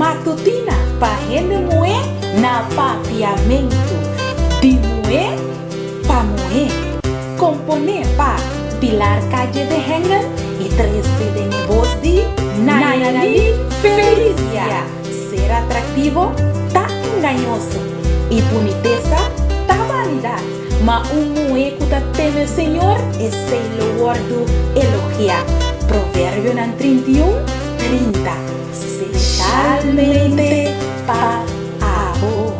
Matutina pa hende muhé na Papiamentu. Di muhé pa muhé. Komponé pa Pilar Calle de Hengel i trese den e bos di Nayali Felicia. Ser atraktivo ta engañoso i bunitesa ta banidat, ma un muhé ku ta teme Señor, esei lo wòrdu elogiá. Proverbionan 31, 30. Speshalmente pa abo.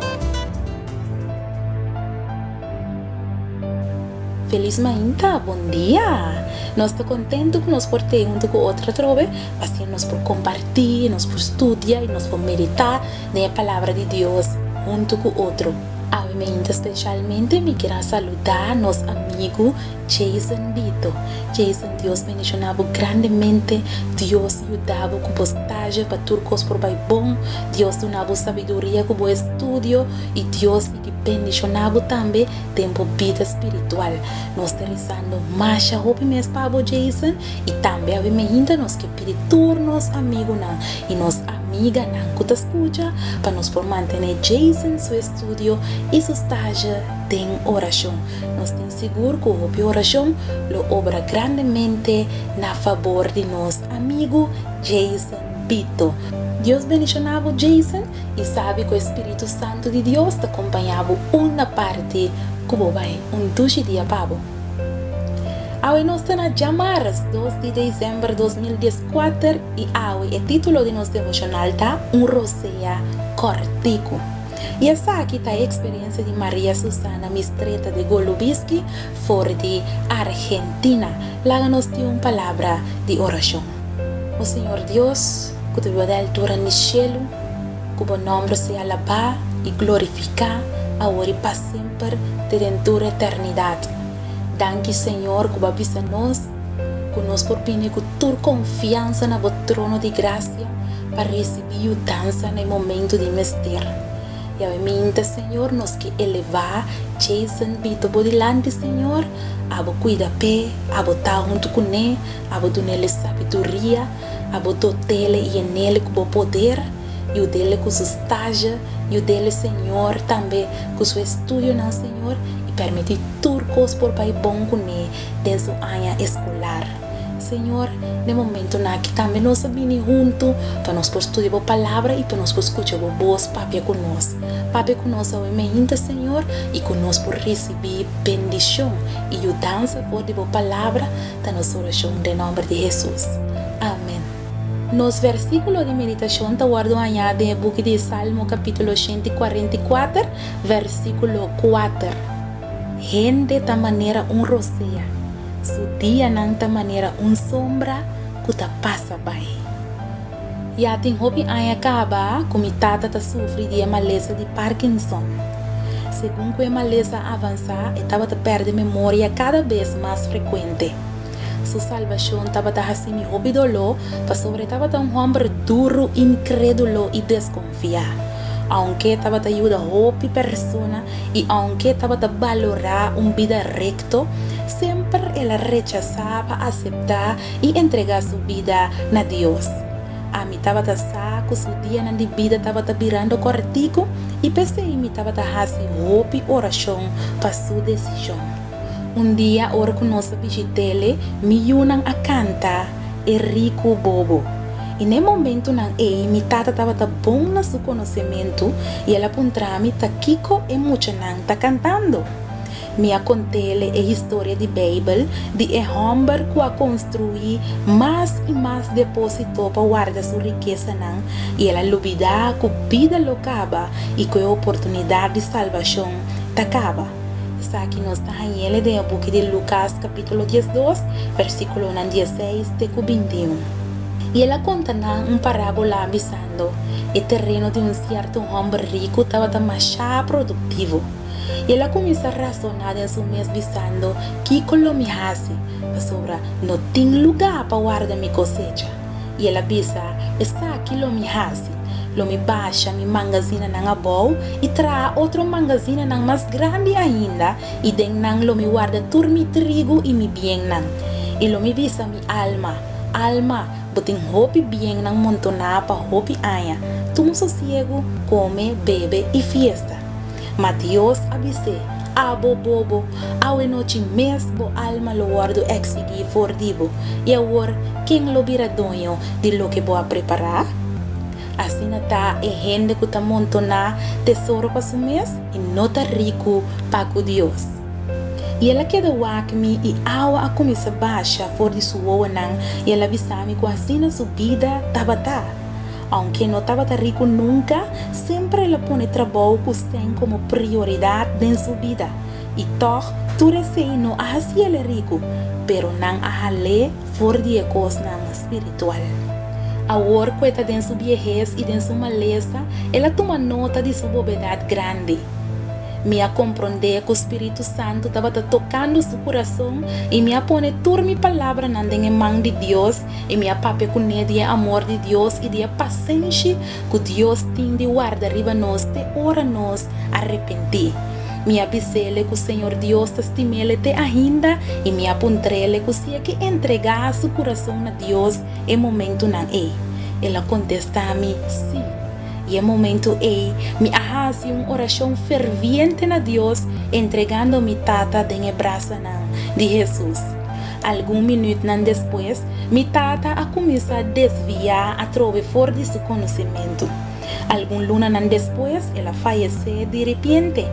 Felis mainta, bon dia! Nos ta kontentu ku nos por tei huntu ku otro atrobe, pa asina nos por kompartí, nos por studia i nos por meditá den e Palabra di Dios huntu ku otro. Awe mainta speshalmente mi kier a saludá nos amigu Jason Bito. Jason, Dios bendiciona bo grandemente. Dios yuda bo cu bo stage pa tur cos por bay bon. Dios duna bo sabiduria cu bo estudio y Dios sigui bendiciona bo tambe den bo bida spiritual. Nos ta rezando masha hopi mes pa bo Jason y tambe awe meinta nos ke pidi tur nos amigunan y nos amiganan cu ta scucha pa nos por mantene Jason su estudio y su stage den oracion. Nos tin sigur ku hopi orashon lo obra grandemente na fabor di nos amigu Jason Bito. Dios bendishoná bo Jason i sabi ku e Spiritu Santu di Dios ta kompañá bo unda parti ku bo bai. Un dushi dia pa bo. Awe nos ta na djamars dos di desèmber 2014 i awe e título di nos devoshonal ta Un rosea kòrtiku. I esaki ta e eksperensia di Maria Susana Mistretta de Golubiski for di Argentina. Laga nos tin un palabra di orashon. O Señor Dios, ku ta biba den altura di shelu, ku bo nòmber sea alabá i glorifiká awor i pa semper te den tur eternidat. Danki, Señor, ku bo a bisa nos ku nos por bini ku tur konfiansa na bo trono di grasia pa risibí. I yudansa na e momento di mester. Yahweh minta Señor nos ke elevá Jason Bito bo dilanti Señor, abo kuida p'e, abo ta huntu kuné, abo dun'el e sabiduria, abo dot'el i yen'el ku bo poder, yud'el ku su stage, yud'el Señor tambe ku su estudionan Señor i permití tur kos por bai bon kuné den su aña eskolar. Señor, den momentonan aki tambe nos a bini huntu pa nos por studia Bo Palabra i pa nos por skucha Bo bos papia ku nos. Papia ku nos awe meinta, Señor, i ku nos por risibí bendishon i yudansa for di Bo Palabra, ta nos orashon den nòmber di Hesus. Amen. Nos versíkulo di meditashon ta wòrdu hañá den e buki di Salmo kapítulo 144, versíkulo kuater. Hende ta manera un rosea. Su dianan ta manera un sombra ku ta pasa bai. Ya tin hopi aña kaba ku mi tata ta sufri di e malesa di Parkinson. Segun ku e malesa a avansá, e tabata pèrdè memoria kada bes mas frekuente. Su salbashon tabata hasi mi hopi doló pasobra e tabata un hòmber duru, inkrédulo i deskonfiá. Ounke e tabata yuda hopi persona i ounke e tabata balorá un bida rekto, semper el a rechasá pa aseptá i entregá su bida na Dios. Ami tabata sa ku su dianan di bida tabata birando kòrtiku i p'esei mi tabata hasi hopi orashon pa su desishon. Un dia ora ku nos a bishit'el, mi yunan a kanta E Riku Bobo. I n'e momentunan ei mi tata tabata bon na su konosementu i el a puntra mi ta kiko e muchanan ta kantando. Mi a kont'el e historia di Beibel di e hòmber ku a konstruí mas i mas depósito pa warda su rikesanan i el a lubidá ku bida lo kaba i ku e oportunidat di salbashon ta kaba. Esaki nos ta hañ'el den e buki di Lukas kapítulo 12, versíkulonan 16 te ku 21. I el a konta nan un parábola bisando, E tereno di un sierto hòmber riku tabata mashá produktivo. I el a kuminsá rasoná den su mes bisando, Kiko lo mi hasi, pasobra no tin lugá pa warda mi kosecha? I el a bisa, Esaki lo mi hasi, lo mi basha mi mangazinanan abou i traha otro mangazinanan mas grandi ainda, i den nan lo mi warda tur mi trigu i mi biennan. I lo mi bisa mi alma, Alma, Bo tin hopi biennan montoná pa hopi aña. Tuma sosiegu, kome, bebe i fiesta. Ma Dios a bis'é, Abo bobo, awe nochi mes bo alma lo wòrdu eksigí for di bo, i awor ken lo bira doño di loke bo a prepará? Asina ta e hende ku ta montoná tesoro pa su mes i no ta riku pa ku Dios. I el a keda wak mi i awa a kuminsá basha for di su wowonan i el a bisa mi ku asina su bida tabata. Aunke no tabata riku nunka, semper el a pone trabou ku sèn komo prioridat den su bida. I tòg, tur esei no a hasi el riku, pero nan a hal'é for di e kosnan spiritual. Awor ku e ta den su biehes i den su malesa, el a tuma nota di su bobedat grandi. Mi a komprondé ku Spiritu Santu tabata tokando su kurason i mi a pone tur mi palabranan den e man di Dios i mi a papia kuné di e amor di Dios i di e pasenshi ku Dios tin di warda riba nos te ora nos arepentí. Mi a bis'ele ku Señor Dios ta stim'ele te ainda i mi a puntr'ele ku si e ke entregá su kurason na Dios e momentunan ei. El a kontestá mi, Sí. I e momentu ei mi a hasi un orashon ferviente na Dios entregando mi tata den e brasanan di Hesus. Algun minütnan despues, mi tata a kuminsá desviá atrobe for di su konosementu. Algun lunanan despues el a fayesé di ripiente.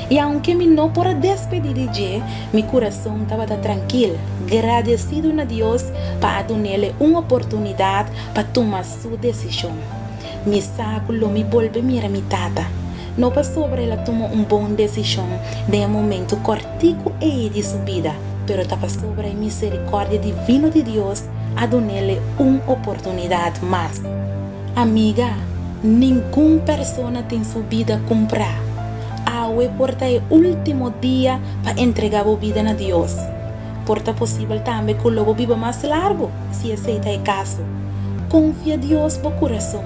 I aunke mi no por a despedí di dje, mi kurason tabata trankil, gradesidu na Dios pa a dun'ele un oportunidat pa tuma su desishon. Mi sa ku lo mi bolbe mira mi tata. No pasobra el a tuma un bon desishon den e momentu kòrtiku ei di su bida, pero ta pasobra e miserikòrdia divino di Dios a dun'ele un oportunidat mas. Amiga, ningun persona tin su bida kumprá. Awe por ta e último dia pa entregá bo bida na Dios. Por ta posibel tambe ku lo bo biba mas largu, si esei ta e kaso. Konfia Dios bo kurason,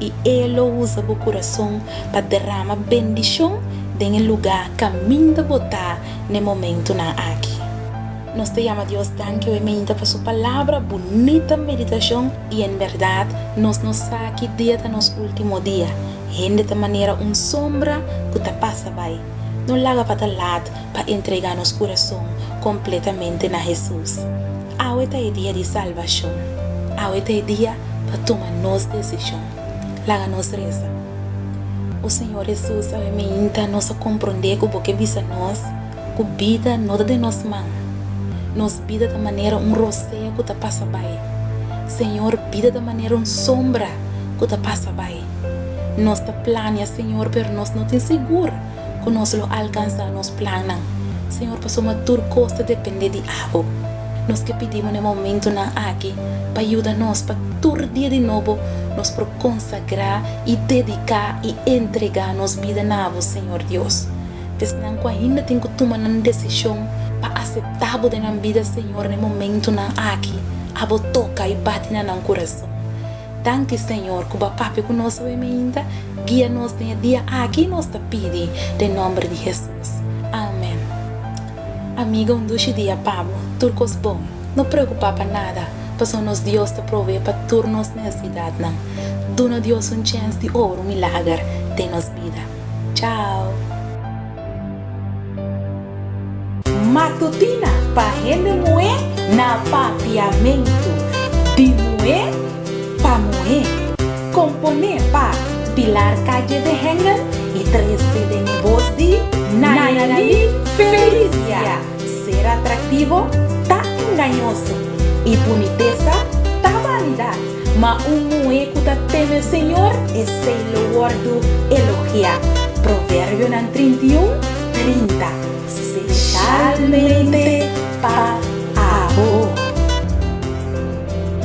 i E lo usa bo kurason pa derama bendishon den e lugá kaminda bo ta n'e momentunan aki. Nos ta yama Dios danki oe meinta pa su Palabra, bunita meditashon, i en bèrdat nos no sa ki dia ta nos último dia. Hende ta manera un sombra ku ta pasa bai. No laga pa ta lat pa entregá nos kurason kompletamente na Hesus. Awe ta e dia di salbashon. Awe ta e dia pa tuma nos desishon. Laga nos resa. O Señor Hesus, awe meinta nos a komprondé ku Bo ke bisa nos ku bida no ta den nos man. Nos bida ta manera un rosea ku ta pasa bai. Señor, bida ta manera un sombra ku ta pasa bai. Nos ta plania, Señor, pero nos no tin sigur ku nos lo alkansá nos plannan. Señor, pasobra tur kos ta dependé di abo. Nos ke pidi bo na e momentunan aki pa yuda nos pa tur dia di nobo nos por konsagrá i dediká i entregá nos bida na abo, Señor Dios. Esnan ku ainda tin ku tuma nan desishon pa aseptá bo den nan bida, Señor, na e momentunan aki, abo toka i bati na nan kurason. Danki Señor cu bo a papia cu nos awe mainta, guia nos den e dia aki nos ta pidi den nomber di Jesus. Amen. Amiga un dushi dia pa bo, tur cos bon, no preocupa pa nada, pasobra nos Dios ta provee pa tur nos necesidadnan. Duna Dios un chens di obra un milager den nos bida. Chao. Matutina pa hende muhé na Papiamentu. Di muhé pa muhé. Komponé pa Pilar Calle de Hengel i trese den e bos di Nayali Felicia. Ser atraktivo ta engañoso i bunitesa ta banidat, ma un muhé ku ta teme Señor, esei lo wòrdu elogiá. Proverbionan 31.